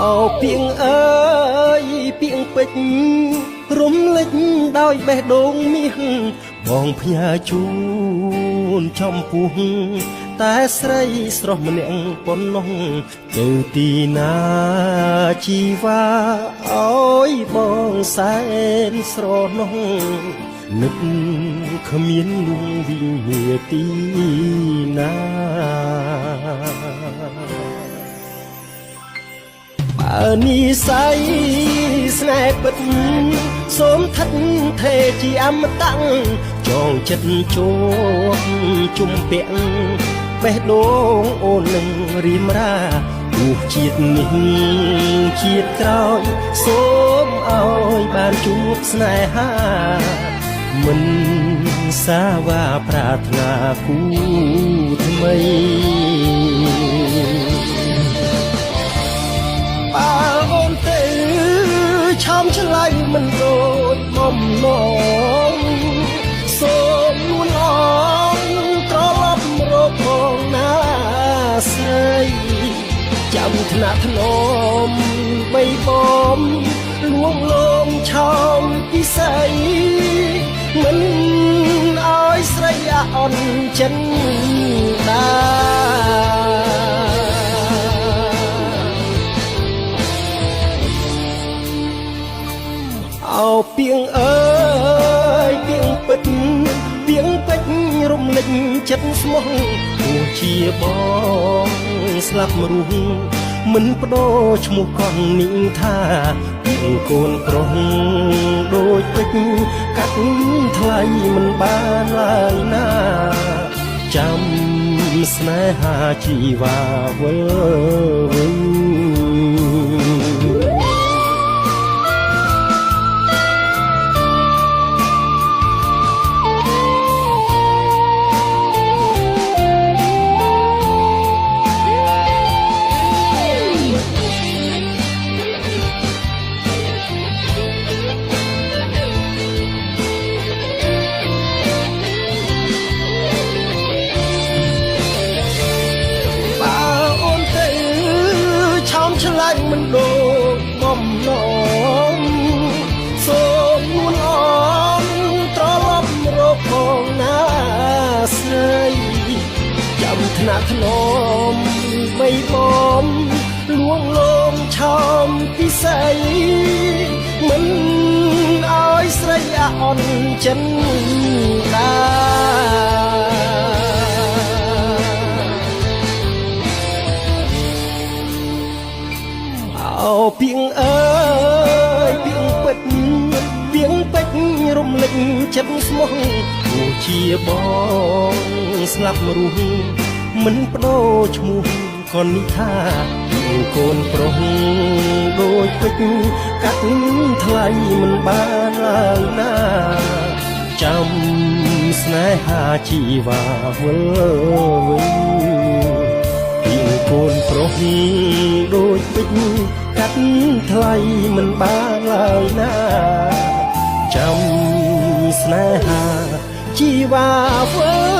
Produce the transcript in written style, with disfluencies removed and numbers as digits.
អោពីងអើយពីងពេជ្ររំលេចដោយបេះដូងមាសបងផ្ញើជូនចំពោះតែស្រីស្រស់ម្នាក់ប៉ុណ្ណោះទៅទីណាជីវ៉ាអើយបងសែនស្រណោះនឹកគ្មានលួងវិញ្ញាទីណា បើនិស័យស្នេហ៍ពិតសូមថិតថេរជាអមតៈចងចិត្តជួបជុំពាក់បេះដូងអូននឹងរៀមរាទោះជាតិនេះជាតិក្រោយសូមឲ្យបានជួបស្នេហាមិនសាវ៉ាប្រាថ្នាគូថ្មី បើអូនទៅឆោមឆ្លៃមិនដូចបំណងសូមនួនអងត្រឡប់រកបងណាស្រីចាំថ្នាក់ធ្នមបីបំលួងលោមឆោមពិសីមិនឲ្យស្រីអន់ចិនដា អោពីងអើយពីងពិតពីងពេជ្ររំលេចចិត្តស្មោះទោះជាបងស្លាប់រស់មិនបដូរឈ្មោះកងនេះថាពីងកូនប្រុសដូចពេជ្រកាត់ថ្លៃមិនបានឡើយណាចាំស្នេហាជីវ៉ាវិលវិញ បើអូនទៅឆោមឆ្លាញ់មិនដូចបំណងសូមនួនអងត្រឡប់រកបងណាស្រីចាំថ្នាក់ធ្នមបីបំលួងលោមឆោមពិសីមិនឲ្យស្រីអន់ចិនដា អោពីងអើយពីងពិតពីងពេជ្ររំលេចចិត្តស្មោះទោះជាបងស្លាប់រស់មិនបដូរឈ្មោះក៏នេះថាពីងកូនប្រុសដូចពេជ្រកាត់ថ្លៃមិនបានឡើយណាចាំស្នេហាជីវ៉ាវិលវិញ ពីងកូនប្រុសដូចពេជ្រកាត់ថ្លៃមិនបានឡើយណាចាំស្នេហាជីវ៉ាវិ